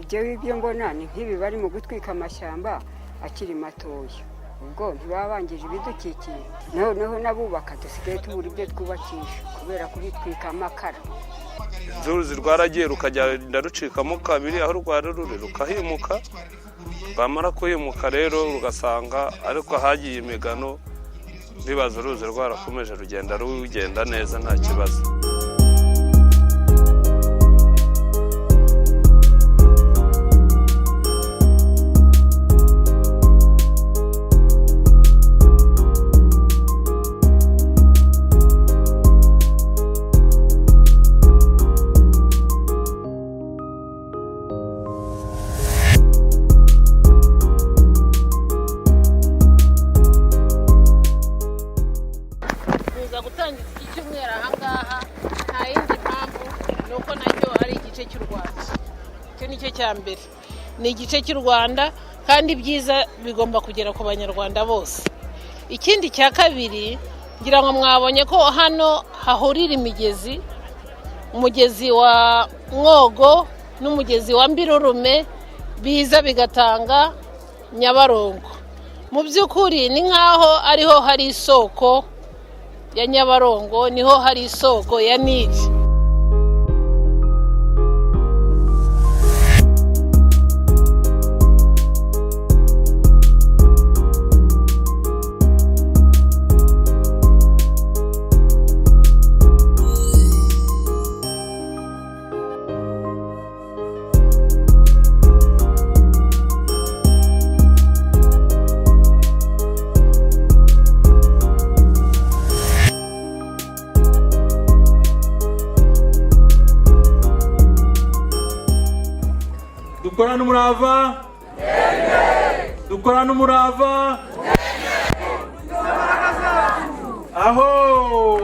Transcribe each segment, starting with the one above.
Njyewe ibyo mbona ni nk'ibi barimo gutwika amashyamba akiri matoya, ubwo ntibaba bangije ibidukikije? Noneho n'abubaka dusigaye tubura ibyo twubakisha kubera kubitwika amakara. Inzuzi rwaragiye rukagenda rucikamo kabiri, aho rwari ruri rukahimuka. Rwamara kuhimuka rero rugasanga ariko hagiye imigano. Bibaza uruzi rwarakomeje rugenda, rugenda neza, nta kibazo. Kuza gutangiza iki cyumweru ahangaha nta yindi mpamvu, ni uko nacyo ari igice cy'u Rwanda. Icyo ni cyo cya mbere, ni igice cy'u Rwanda kandi ibyiza bigomba kugera ku Banyarwanda bose. Ikindi cya kabiri, ngira ngo mwabonye ko hano hahurira imigezi, umugezi wa Mwogo n'umugezi wa Mbirurume, biza bigatanga Nyabarongo. Mu by'ukuri ni nk'aho ariho hari isoko ya Nyabarongo, niho hari isoko ya Nili. Dukorane umurava, dukorane umurava aho.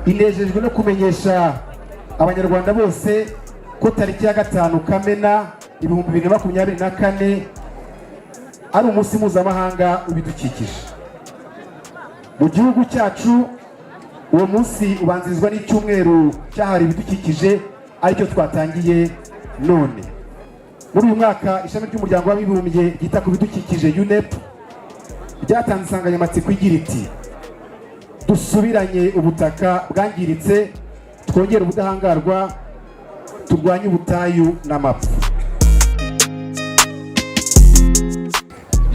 Inejejwe no kumenyesha Abanyarwanda bose ko tariki ya 5 Kamena 2024 ari umunsi mpuzamahanga w'ibidukikije mu gihugu cyacu. Uwo munsi ubanzirizwa n'icyumweru cyahariwe ibidukikije, aricyo twatangiye none. Muri uyu mwaka, ishami ry'Umuryango w'Abibumbye ryita ku bidukikije, UNEP, ryatanze insanganyamatsiko igira iti: "Dusubiranye ubutaka bwangiritse, twongere ubudahangarwa, turwanye ubutayu n'amapfa."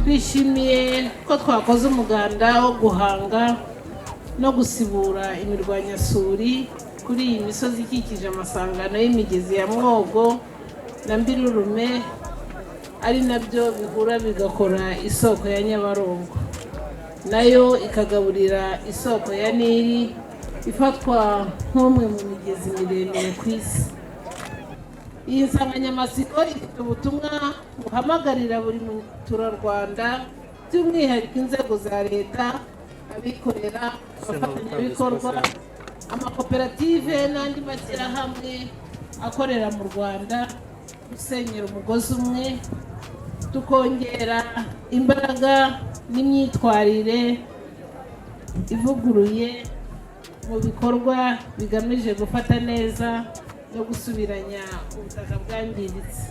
Twishimiye ko twakoze umuganda wo guhanga no gusibura imirwanyasuri kuri iyi misozi ikikije amasangano y'imigezi ya Mwogo na Mbirurume, ari nabyo bihura bigakora isoko ya Nyabarongo, nayo ikagaburira isoko ya Nili ifatwa nk'umwe mu migezi miremire ku isi. Iyi nsanganyamatsiko ifite ubutumwa buhamagarira buri muturarwanda, by'umwihariko inzego za leta, abikorera, abafatanyabikorwa, amakoperative n'andi mashyirahamwe akorera mu Rwanda, gusenyera umugozi umwe, tukongera imbaraga n'imyitwarire ivuguruye mu bikorwa bigamije gufata neza no gusubiranya ubutaka bwangiritse.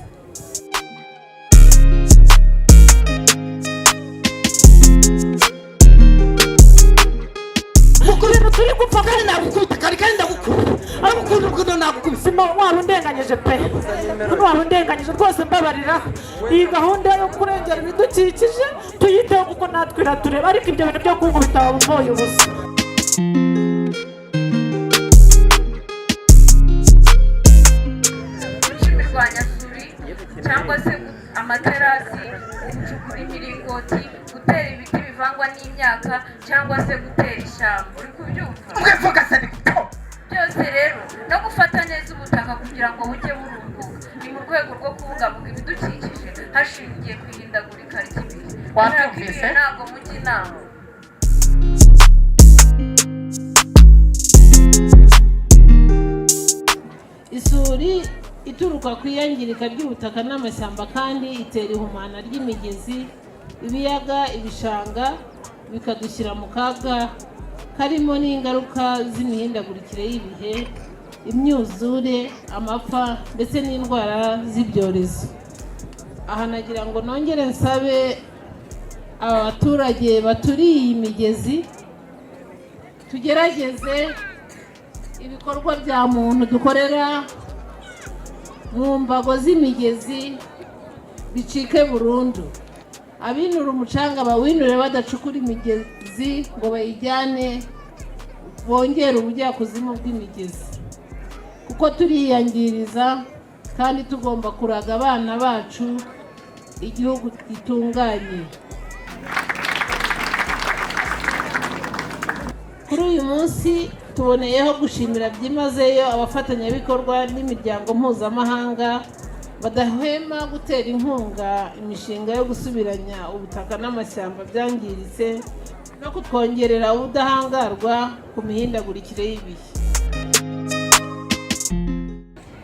Ibintu turi gupfa kandi nagukubita kare kandi ndagukunda, aragukunda urukundo nagukubise. Sima, waba undenganyije pe, waba undenganyije rwose, mbabarira. Iyi gahunda yo kurengera ibidukikije tuyiteho kuko natwe iratureba, ariko ibyo bintu byo kunkubita waba umpoye ubusa. Guca imirwanyasuri cyangwa se amaterasi, gucukura imiringoti, gutera ibiti bivangwa n'imyaka cyangwa se gutera ishyamba, uri kubyumva? Byose rero no gufata neza ubutaka kugira ngo bujye burumbuka, ni mu rwego rwo kubungabunga ibidukikije hashingiye ku ihindagurika ry'ibihe. Kubera ko Wabyumvise? ibihe ntabwo mujya inama. Isuri ituruka ku iyangirika ry'ubutaka n'amashyamba kandi itera ihumana ry'imigezi, ibiyaga, ibishanga, bikadushyira mu kaga karimo n'ingaruka z'imihindagurikire y'ibihe, imyuzure, amapfa ndetse n'indwara z'ibyorezo. Aha nagira ngo nongere nsabe aba baturage baturiye iyi migezi, tugerageze ibikorwa bya muntu dukorera mu mbago z'imigezi bicike burundu. Abinura umucanga bawinure badacukura imigezi ngo bayijyane, bongere ubujyakuzimu bw'imigezi, kuko turiyangiriza kandi tugomba kuraga abana bacu igihugu gitunganye. Kuri uyu munsi tuboneyeho gushimira byimazeyo abafatanyabikorwa n'imiryango mpuzamahanga badahwema gutera inkunga imishinga yo gusubiranya ubutaka n'amashyamba byangiritse no kutwongerera ubudahangarwa ku mihindagurikire y'ibihe.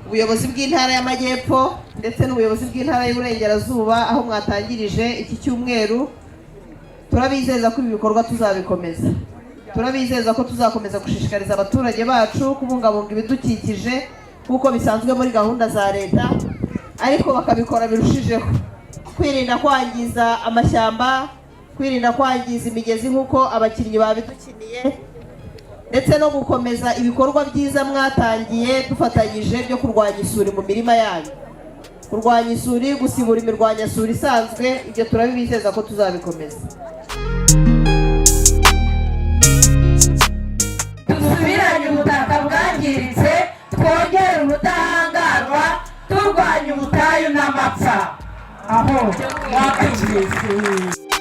Ubuyobozi bw'Intara y'Amajyepfo ndetse n'ubuyobozi bw'Intara y'Uburengerazuba, aho mwatangirije iki cyumweru, turabizeza ko ibi bikorwa tuzabikomeza. Turabizeza ko tuzakomeza gushishikariza abaturage bacu kubungabunga ibidukikije nk'uko bisanzwe muri gahunda za leta, ariko bakabikora birushijeho kwirinda kwangiza amashyamba, kwirinda kwangiza imigezi nk'uko abakinnyi babidukiniye, ndetse no gukomeza ibikorwa byiza mwatangiye dufatanyije byo kurwanya isuri mu mirima yanyu, kurwanya isuri, gusibura imirwanyasuri isanzwe. Ibyo turabibizeza ko tuzabikomeza. Dusubiranye ubutaka bwangiritse, twongere ubudahangarwa, turwanya ubutayu n'amapfa. Aho mwabyumvise.